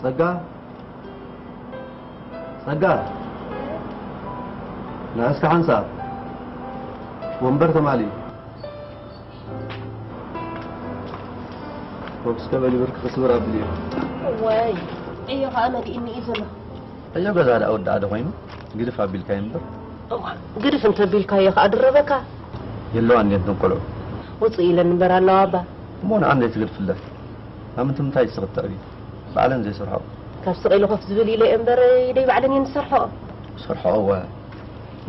ጸጋ፣ ጸጋ፣ ንዓ እስከ ሓንሳብ ወንበር ተማልዩ። ኮፍ እስከ በሊ፣ ብርክ ክስብር ኣብልዮ። ወይ፣ ዕዮ ኸኣ መሊእኒ እዩ ዘሎ። ዕዮ ገዛ ደኣ ወዲ ኣደ ኮይኑ ግድፍ ኣቢልካዮ እምበር። እዋ፣ ግድፍ እንተቢልካዮ ኸኣ ድረበካ። የለዋን ድየን እተን ቆልዑ? ውጽእ ኢለን እምበር ኣለዋ ኣባ። እሞ ንኣን ዘይትግድፍለን? ኣብ ምንታይ ዝስኽት ትዕቢት? ባዕለን ዘይሰርሕኦ። ካብ ስቕ ኢሉ ኮፍ ዝብል ኢለ እየ እምበር፣ ኢደይ ባዕለን እየን ዝሰርሕኦ። ሰርሕኦ እወ።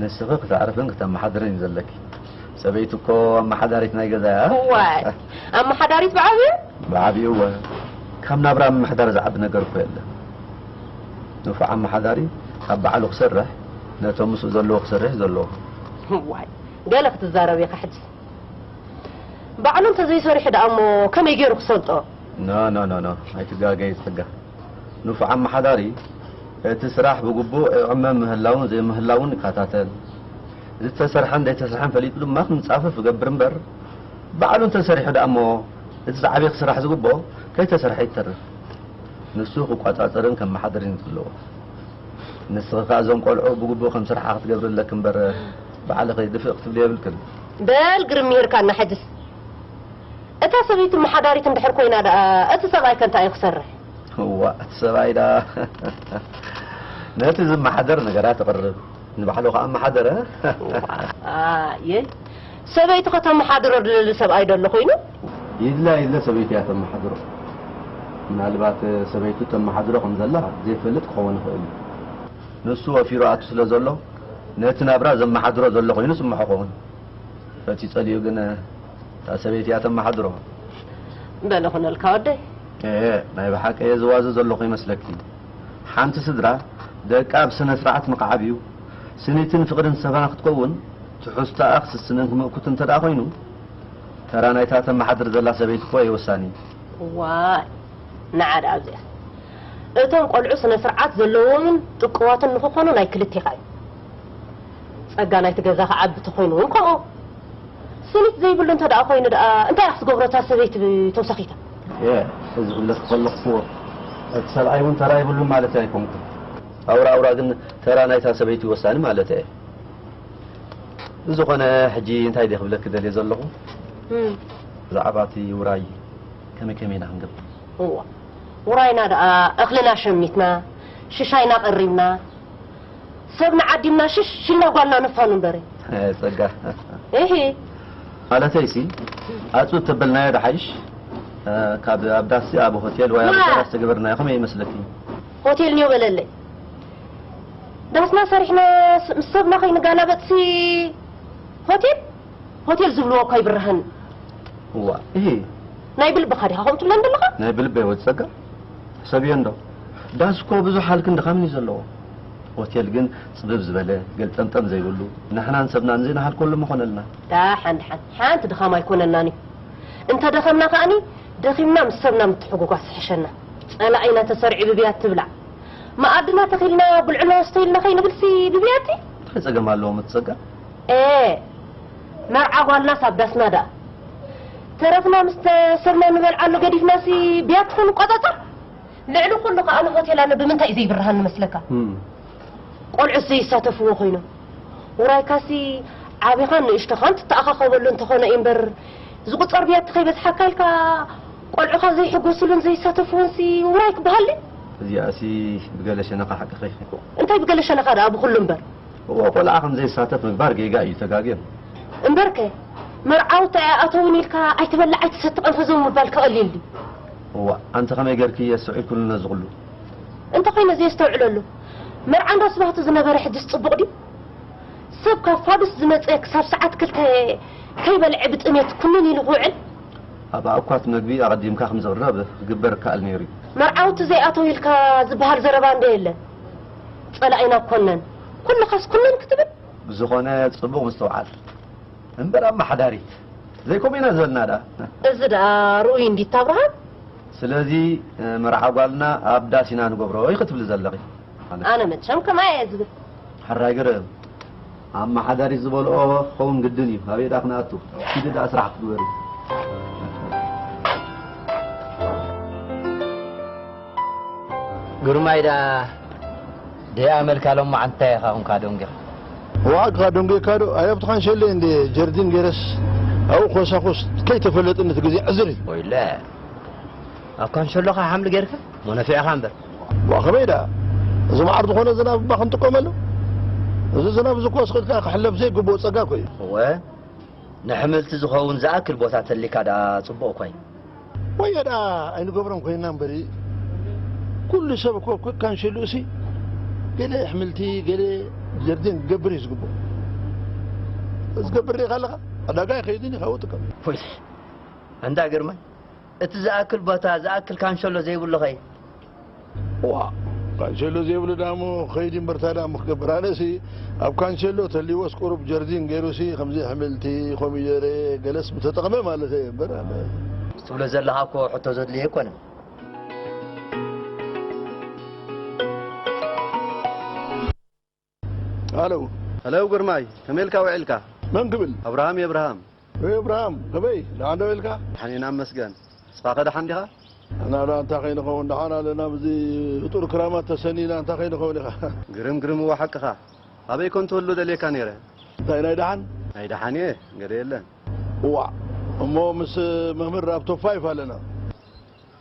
ንስኺ ክተዕርፍን ክተመሓድርን እዩ ዘለኪ። ሰበይቲ እኮ ኣመሓዳሪት ናይ ገዛ እያ። እዋይ፣ ኣመሓዳሪት ብዓብዩ? ብዓብዩ እወ። ካብ ናብራ ምምሕዳር ዝዓቢ ነገር እኮ የለን። ንፉዕ ኣመሓዳሪ ካብ ባዕሉ ክሰርሕ፣ ነቶም ምስኡ ዘለዎ ክሰርሕ እዩ ዘለዎ። እዋይ፣ ገለ ክትዛረብ ኢኻ ሕጂ። ባዕሉ እንተዘይሰሪሑ ደኣ እሞ ከመይ ገይሩ ክሰልጦ? ኖ፣ ኖ፣ ኖ፣ ኖ፣ ኣይትጋገዪ ጸጋ። ንፉዕ ኣመሓዳሪ እቲ ስራሕ ብግቡእ ይዕመም ምህላውን ዘይምህላውን ይከታተል። ዝተሰርሐን ዘይተሰርሐን ፈሊጡ ድማ ክንጻፈፍ ይገብር እምበር፣ ባዕሉ እንተሰሪሑ ደኣ እሞ እቲ ዝዓበየ ክስራሕ ዝግብኦ ከይተሰርሐ ይተርፍ። ንሱ ክቆጻጸርን ከመሓድርን እዩ ዘለዎ። ንስኺ ከኣ እዞም ቆልዑ ብግቡእ ከም ስርሓ ክትገብሪ ኣለኪ እምበር፣ ባዕልኺ ድፍእ ክትብሊ የብልክን። በል ግርም ይህርካና ሕጅስ። እታ ሰበይቲ መሓዳሪት እንድሕር ኮይና ደኣ፣ እቲ ሰብኣይ ከ እንታይ እዩ ክሰርሕ? እዋ፣ እቲ ሰብኣይ ደኣ ነቲ ዝመሓደር ነገራት ተቕርብ፣ ንባዕሉ ከኣ መሓደረ። እዋ፣ ኣየ፣ ሰበይቲ ከተመሓድሮ ድልሊ ሰብኣይ ዶ ኣሎ ኮይኑ? ይድላ ይድለ ሰበይቲ እያ ተመሓድሮ። ምናልባት ሰበይቱ ተመሓድሮ ከም ዘላ ዘይፈልጥ ክኸውን ይኽእል እዩ። ንሱ ወፊሩ ኣቱ ስለ ዘሎ፣ ነቲ ናብራ ዘመሓድሮ ዘሎ ኮይኑ ስምዖ ኸውን። በቲ ጸሊኡ ግን እታ ሰበይቲ እያ ተመሓድሮ። በለ ኹነልካ ወደይ። ኤ፣ ናይ ብሓቂ እየ ዝዋዘ ዘለኹ ይመስለኪ። ሓንቲ ስድራ ደቃ ብስነ ስርዓት ንኽዓብዩ፣ ስኒትን ፍቕርን ሰበና ክትከውን፣ ትሕዝቶኣ ክስስንን ክምእኩት እንተ ደኣ ኮይኑ፣ ተራ ናይታ ተመሓድር ዘላ ሰበይቲ እኮ እዩ ወሳኒ። ዋይ፣ ንዓ ደኣ ኣብዚኣ። እቶም ቆልዑ ስነ ስርዓት ዘለዎምን ጥቁዋትን ንኽኾኑ ናይ ክልቴኻ እዩ። ጸጋ ናይቲ ገዛ ክዓቢ ተኾይኑ እውን ከምኡ። ስኒት ዘይብሉ እንተ ደኣ ኮይኑ ደኣ እንታይ ክትገብሮ እታ ሰበይቲ ተውሳኺታ? የ፣ እዚ ክብለኪ ከለኹ እኮ እቲ ሰብኣይ እውን ተራ የብሉን ማለት ኣይኮንኩን። ኣውራ ኣውራ ግን ተራ ናይታ ሰበይቲ ወሳኒ ማለት እየ። ብዝኾነ ሕጂ እንታይ ድየ ክብለኪ ደልየ ዘለኹ? እም። ብዛዕባ እቲ ውራይ ከመይ ከመይ ኢና ክንገብር? እዋ፣ ውራይና ደኣ እኽልና ሸሚትና፣ ሽሻይና ቀሪብና፣ ሰብ ንዓዲምና ሽሽ ኢልና ጓልና ነፋኑ እምበረ። እ፣ ጸጋ። እሂ። ማለተይሲ፣ ኣጽብብ ተበልናዮ ዶ ሓይሽ? እ፣ ካብ ኣብ ዳስ ኣብ ሆቴል ወይ ኣብ ዋ! ኣዳራሽ ተገበርናዮ ከመይ ይመስለኪ? ሆቴል ንዮ በለለይ። ዳስና ሰሪሕና ስ-፣ ምስ ሰብና ከይንጋላበጥሲ ሆቴል? ሆቴል ዝብልዎ እኮ ኣይብርሃን። እዋ፣ እሂ። ናይ ብልብኻ ዲኻ ከምኡ ትብለን ዘለኻ? ናይ ብልበይ ወዲ ጸጋ። ሕሰብዮ እንዶ። ዳስ እኮ ብዙሕ ሃልክን ድኻምን እዩ ዘለዎ። ሆቴል ግን ጽብብ ዝበለ፣ ገልጠምጠም ዘይብሉ፣ ንሕናን ሰብናን ዘይንሃልከሉ ምኾነልና። ደሓን፣ ደሓን። ሓንቲ ድኻም ኣይኮነናን እዩ። እንተ ደኸምና ከኣኒ፣ ደኺምና ምስ ሰብና ምትሕጉጓስ ይሕሸና። ጸላኢና ተሰሪዑ ብብያቲ ትብላዕ። መኣድና ተኺልና፣ ብልዕና ወስተ ኢልና ከይንብልሲ ብብያቲ? እንታይ ጸገም ኣለዎ፣ ወዲ ጸጋ? ኤ፣ መርዓ ጓልናስ ኣብ ዳስና ደኣ። ተረፍና ምስ ተሰብና ንበልዓሉ ገዲፍናሲ ብያቲ ክንቆጻጸር? ልዕሊ ኩሉ ከኣ ንሆቴል ኣነ ብምንታይ እዩ ዘይብርሃኒ መስለካ? እም። ቆልዑት ዘይሳተፍዎ ኮይኖም። ውራይካሲ ዓቢኻን ንእሽቶኻን ትተኣኻኸበሉ እንተኾነ እዩ እምበር፣ ዝቁጸር ብያቲ ከይበዝሓካ ኢልካ ቆልዑኻ ዘይሕጎስሉን ዘይሳተፍዎንሲ ውራይ ክበሃል ድዩ? እዚኣሲ ብገለ ሸነኻ ሓቅኺ ኢኺ። እንታይ ብገለ ሸነኻ ደኣ ብኹሉ እምበር? እወ፣ ቆልዓ ከም ዘይሳተፍ ምግባር ጌጋ እዩ፣ ተጋግዮም። እምበርከ፣ መርዓውቲ ኣይኣተውን ኢልካ ኣይትበልዕ ኣይትሰቲ ቀንፈዞም ምባል ከቐልል ድዩ? እዋ፣ ኣንቲ ከመይ ጌርኪ የስተውዒልክሉ ነዚ ኩሉ? እንተኾይነ ዘየስተውዕለሉ፣ መርዓ እንዳ ስባህቱ ዝነበረ ሕጅስ ጽቡቕ ድዩ? ሰብ ካብ ፋዱስ ዝመጸ ክሳብ ሰዓት ክልተ ከይበልዐ ብጥሜት ኩንን ኢሉ ክውዕል? ኣብ ኣእኳት መግቢ ኣቐዲምካ ከም ዝቕረብ ክግበር ይከኣል ነይሩ እዩ። መርዓውቲ ዘይኣተው ኢልካ ዝበሃል ዘረባ እንዶ የለን። ጸላኢና ኮነን፣ ኩልኻስ ኩነን ክትብል? ብዝኾነ ጽቡቕ ምስትውዓል። እምበር ኣመሓዳሪት ዘይከምኡ ኢና ዝበልና ደኣ። እዚ ደኣ ርኡይ እንዲታ ኣብርሃም? ስለዚ መርዓ ጓልና ኣብ ዳስ ኢና ንገብሮ ኢኺ ትብሊ ዘለኺ? ኣነ መቸም ከማይ እየ ዝብል። ሕራይ ግርም። ኣመሓዳሪት ዝበልኦ ክኸውን ግድን እዩ። ኣበይ ደኣ ክንኣቱ? ኪዲ ደኣ ስራሕ ክትግበሪ። ግርማይ ደኣ ደኣ መልካ ሎማዓንቲ እንታይ ኢኻ ኹንካ ደንጊኻ? ዋዕግኻ ደንጊኻ ዶ? ኣይ ኣብቲ ካንሸሎ እንደ ጀርዲን ገይረስ ኣብኡ ኮሳኹስ ከይተፈለጥኒ እቲ ግዜ ዕዝር እዩ። ወይለ፣ ኣብ ካንሸሎኻ ሓምሊ ገይርካ? ሞነፊዕኻ እምበር። ዋ፣ ከመይ ደኣ? እዚ መዓር ዝኾነ ዝናብ እባ ክንጥቀመሉ? እዚ ዝናብ እዚ እኮ ስቕ ኢልካ ክሕለፍ ዘይግብኦ ጸጋ እኮ እዩ። እወ፣ ንሕምልቲ ዝኸውን ዝኣክል ቦታ ተሊካ ደኣ ጽቡቕ እኳ እዩ። ወዮ ደኣ ኣይንገብሮን ኮይንና እምበሪ፣ ኩሉ ሰብ እኮ ከካንሸሉሲ ገለ ኣሕምልቲ፣ ገለ ጀርዲን ክገብር እዩ ዝግብኦ። ዝገብር ርኢኻ ኣለኻ? ዕዳጋ ኣይኸይድን እዩ፣ ካብኡ ጥቀም። ወይ፣ ኣንታ ግርማይ፣ እቲ ዝኣክል ቦታ፣ ዝኣክል ካንሸሎ ዘይብሉ ኸይ? ዋ፣ ካንሸሎ ዘይብሉ ደኣ እሞ ኸይዲ እምበር፣ እንታይ ደኣ እሞ ክገብር? ኣነሲ ኣብ ካንሸሎ ተልይዎስ ቁሩብ ጀርዲን ገይሩሲ፣ ከምዚ ኣሕምልቲ፣ ኮሚደረ፣ ገለስ ምተጠቕመ ማለተይ እየ እምበር፣ ኣነ ትብሎ ዘለኻ እኮ ሕቶ ዘድልዮ ኣይኮነን። ሃሎ። ሃሎ ግርማይ፣ ከመይ ኢልካ ውዒልካ? መን ክብል? ኣብርሃም የብርሃም። ወይ ኣብርሃም፣ ከመይ? ደሓን ዶ ኢልካ? ደሓን ኢና እመስገን። ንስኻ ከ ደሓን ዲኻ? ኣና ዶ ኣንታ ከይንኸውን ደሓን ኣለና፣ ብዚ ፍጡር ክራማት ተሰኒና ኣንታ ከይንኸውን ኢኻ? ግርም ግርም፣ እወ ሓቅኻ። ኣበይ ኮን ትህሉ ደልየካ ነይረ? እንታይ ናይ ደሓን? ናይ ደሓን እየ፣ ገለ የለን። እዋእ፣ እሞ ምስ መምህር ኣብ ቶፕ ፋይፍ ኣለና።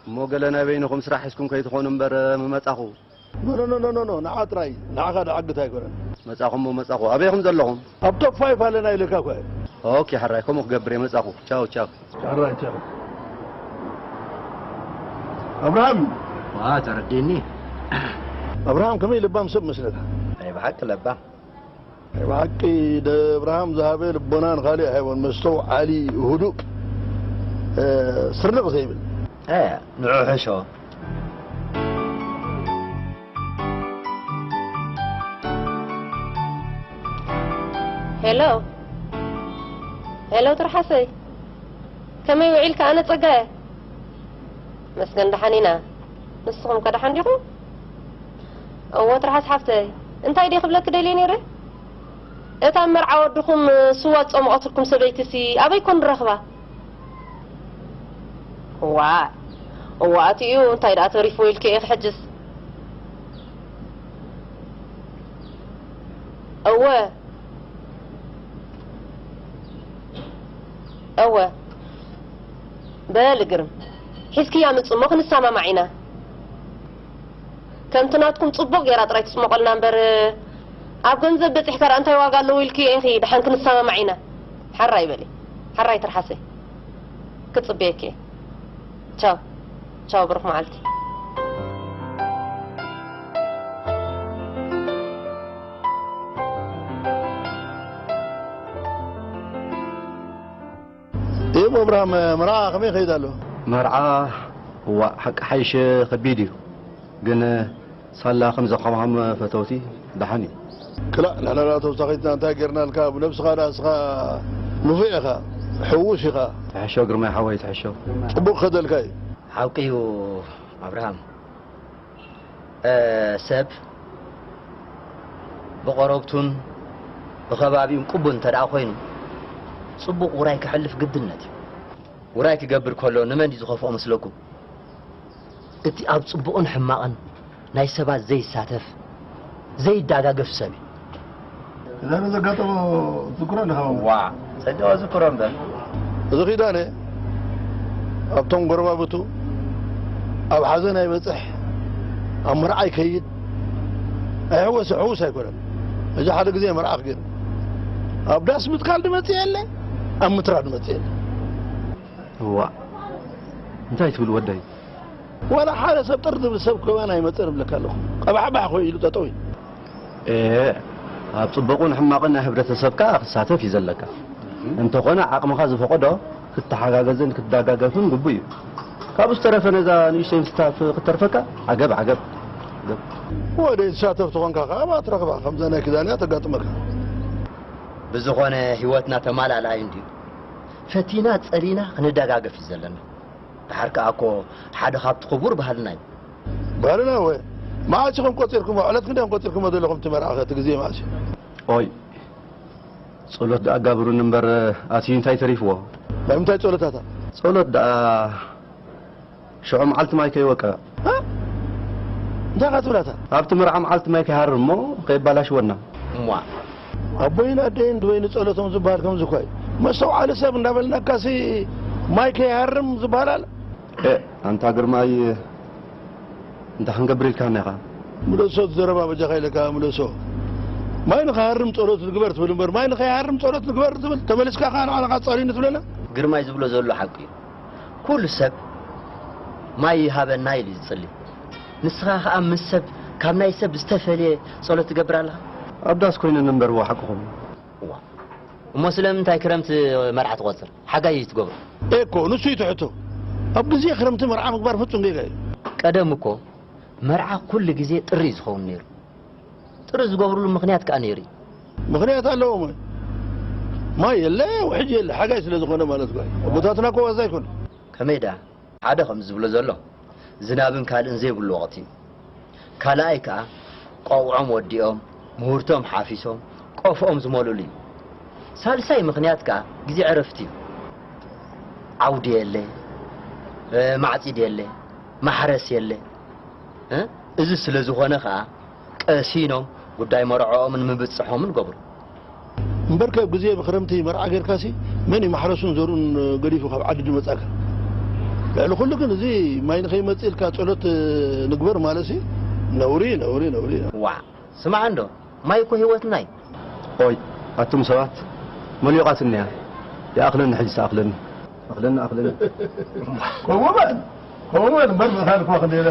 እሞ ገለ ናይ በይንኹም ስራሕ ሒዝኩም ከይትኾኑ እምበር ምመጻኹ። ኖ፣ ኖ፣ ኖ፣ ኖ፣ ኖ፣ ንዓ ጥራይ፣ ንዓኻ ድዓግት ኣይኮነን። መጻኹ እሞ መጻኹ። ኣበይ ኢኹም ዘለኹም? ኣብ ቶፕ ፋይፍ ኣለና ኢለካ እኮ እየ። ኦኬ፣ ሕራይ፣ ከምኡ ክገብር እየ፣ መጻኹ። ቻው፣ ቻው። ሕራይ፣ ቻው። ኣብርሃም። ዋ፣ ተረዲእኒ። ኣብርሃም ከመይ ለባም ሰብ መስለካ? ናይ ብሓቂ ለባም። ብሓቂ ደብርሃም ዝሃበ ልቦና ንኻልእ ኣይሃቦን። መስተውዓሊ፣ ህዱእ፣ እ፣ ስርንቕ ዘይብል። እ፣ ንዑ ሕሾ። ሄሎ፣ ሄሎ፣ ትርሓሰይ፣ ከመይ ውዒልካ? ኣነ ጸጋየ። መስገን ደሓን ኢና። ንስኹም ከ ደሓን ዲኹም? እወ ትርሓስ ሓፍተይ፣ እንታይ ድየ ክብለኪ ደልየ ነይረ? እታ መርዓ ወድኹም ስዋ ዝጸመቐትልኩም ሰበይትሲ ኣበይ ኮን ንረኽባ? እዋ፣ እዋ ኣትዩ እንታይ ደኣ ተሪፍዎ ኢልኪ ኢኺ ሕጅስ? እወ፣ እወ፣ በሊ ግርም፣ ሒዝክያ ምጽ እሞ ክንሰማማዕ ኢና። ከምቲ ናትኩም ጽቡቕ ጌራ ጥራይ ትጽመቐልና እምበር፣ ኣብ ገንዘብ በጺሕካ ደኣ እንታይ ዋጋ ኣለዎ ኢልክዮ ኢኺ፣ ደሓን ክንሰማማዕ ኢና። ሓራይ በሊ፣ ሓራይ ትርሓሰይ። ክጽበየኪ እየ። ቻው፣ ቻው፣ ብሩኽ መዓልቲ። እሞ ኣብርሃም፣ መርዓ ከመይ ይኸይድ ኣሎ? መርዓ፣ እዋእ፣ ሓቂ ሓይሽ ከቢድ እዩ። ግን ሳላ ከም ዘኸምኻም ፈተውቲ ደሓን እዩ። ክላእ፣ ንሕና ደኣ ተወሳኺትና እንታይ ጌርናልካ? ብነብስኻ ደኣ ንስኻ ንፉዕ ኢኻ፣ ሕዉስ ኢኻ። ትሕሾ ግርማይ ሓወይ፣ ትሕሾ። ጽቡቕ ከደልካ እዩ። ሓቂ እዩ ኣብርሃም። እ፣ ሰብ ብቐረብቱን ብኸባቢኡን ቅቡል እንተ ደኣ ኮይኑ፣ ጽቡቕ ውራይ ከሕልፍ ግድነት እዩ። ውራይ ክገብር ከሎ ንመን እዩ ዝኸፍኦ መስለኩም? እቲ ኣብ ጽቡቕን ሕማቕን ናይ ሰባት ዘይሳተፍ፣ ዘይዳጋገፍ ሰብ እዩ። እዛ ዘጋጠሞ ትዝክሮ ኣለኻ? ዋ፣ ጸደዋ ዝክሮ እምበር። እዚ ኪዳነ ኣብቶም ጎረባብቱ ኣብ ሓዘን ኣይበጽሕ፣ ኣብ መርዓ ኣይከይድ፣ ኣይሕወስ፣ ሕዉስ ኣይኮነን። እዚ ሓደ ግዜ መርዓ ክገይር ኣብ ዳስ ምትካል ድመጽእ የለ፣ ኣብ ምትራ ድመጽእ የለ። እዋ፣ እንታይ ትብል ወደይ? ዋላ ሓደ ሰብ ጥር ዝብል ሰብ ከማን ኣይመጽእን እብለካ ኣለኹ። ቀባሕባሕ ኮ ኢሉ ጠጠው እዩ። ኤ፣ ኣብ ጽቡቕን ሕማቕን ናይ ሕብረተሰብካ ክሳተፍ እዩ ዘለካ። እንተኾነ ዓቕምኻ ዝፈቐዶ ክትተሓጋገዝን ክትደጋገፍን ግቡእ እዩ። ካብኡ ዝተረፈ ነዛ ንእሽተይ ምስታፍ ክትተርፈካ ዓገብ ዓገብ። ዓገብ። ወደይ ትሳተፍ ተኾንካ ከኣ ኣብኣ ትረኽባ፣ ከምዛ ናይ ኪዳንያ ተጋጥመካ። ብዝኾነ ህይወትና ተማላላይ እንድዩ። ፈቲና ጸሊና ክንደጋገፍ እዩ ዘለና። ደሓር ከኣ እኮ ሓደ ካብቲ ክቡር ባህልና እዩ። ባህልና እወ። መዓስ ኢኹም ቆጺርኩሞ? ዕለት ክንደይ ኢኹም ቆጺርኩሞ ዘለኹም እቲ መርዓ ከ እቲ ግዜ መዓስ እዩ? ኦይ፣ ጸሎት ደኣ ጋብሩኒ እምበር ኣትዩ እንታይ ተሪፍዎ? ናይ ምንታይ ጸሎታታ? ጸሎት ደኣ ሽዑ መዓልቲ ማይ ከይወቀ። እ? እንታይ ኢኻ ትብላታ? ኣብቲ መርዓ መዓልቲ ማይ ከይሃርም እሞ ከየባላሽወና። እሟ። ኣቦይን ኣደይን ድበይኒ ጸሎቶም ዝበሃል ከምዚ እኳ እዩ። መስተውዓሊ ሰብ እንዳበልናካሲ ማይ ከይሃርም ዝበሃል ኣሎ? ኤ፣ ኣንታ ግርማይ፣ እንታይ ክንገብር ኢልካና ኢኻ? ምለሶ እቲ ዘረባ በጃኻ ኢለካ ምለሶ። ማይ ንኸሃርም ጸሎት ንግበር ትብል እምበር፣ ማይ ንኸይሃርም ጸሎት ንግበር ትብል፣ ተመሊስካ ከኣ ንዓኻ ጸልዩኒ ትብለና? ግርማይ ዝብሎ ዘሎ ሓቂ እዩ። ኩሉ ሰብ ማይ ይሃበና ኢሉ እዩ ዝጽሊ። ንስኻ ከኣ ምስ ሰብ፣ ካብ ናይ ሰብ ዝተፈልየ ጸሎት ትገብር ኣለኻ? ኣብ ዳስ ኮይነ ነንበርዎ ሓቅኹም። እዋ። እሞ ስለምንታይ ክረምቲ መርዓ ትቖጽር? ሓጋይ እዩ ትገብሮ። ኤኮ፣ ንሱ እዩ ትሕቶ። ኣብ ግዜ ክረምቲ መርዓ ምግባር ፍጹም ጌጋ እዩ። ቀደም እኮ መርዓ ኩሉ ግዜ ጥሪ እዩ ዝኸውን ነይሩ። ጥሪ ዝገብርሉ ምኽንያት ከኣ ነይሩ እዩ። ምኽንያት ኣለዎ። ማይ፣ ማይ የለ፣ ውሕጅ የለ፣ ሓጋይ ስለ ዝኾነ ማለት እኮ እዩ። ኣቦታትና እኮ ዋዛ ኣይኮነ። ከመይ ደኣ? ሓደ ከም ዝብሎ ዘሎ፣ ዝናብን ካልእን ዘይብሉ ወቕቲ እዩ። ካልኣይ ከኣ፣ ቆብዖም ወዲኦም፣ ምህርቶም ሓፊሶም፣ ቆፍኦም ዝመልኡሉ እዩ። ሳልሳይ ምኽንያት ከኣ፣ ግዜ ዕረፍቲ እዩ። ዓውዲ የለ፣ እ፣ ማዕጺድ የለ፣ ማሕረስ የለ። እ፣ እዚ ስለ ዝኾነ ከኣ፣ ቀሲኖም ጉዳይ መርዕኦምን ምብጽሖምን ይገብሩ። እምበርከ ኣብ ግዜ ብክረምቲ መርዓ ጌርካሲ መን እዩ ማሕረሱን ዘርኡን ገዲፉ ካብ ዓዲ ዝመጻካ? ልዕሊ ኩሉ ግን እዚ ማይ ንኸይመጽእ ኢልካ ጸሎት ንግበር ማለትሲ ነውሪ፣ ነውሪ፣ ነውሪ። ዋዕ፣ ስማዕ እንዶ፣ ማይ እኮ ህይወትና እዩ። ኦይ፣ ኣቱም ሰባት፣ መሊቓትኒ እያ። ይኣኽለኒ ሕጂ፣ ተኣኽለኒ። ኣኽለኒ፣ ኣኽለኒ። ከምኡ በል፣ ከምኡ በል እምበር፣ ምኻን እኮ ክንደይ ኢለ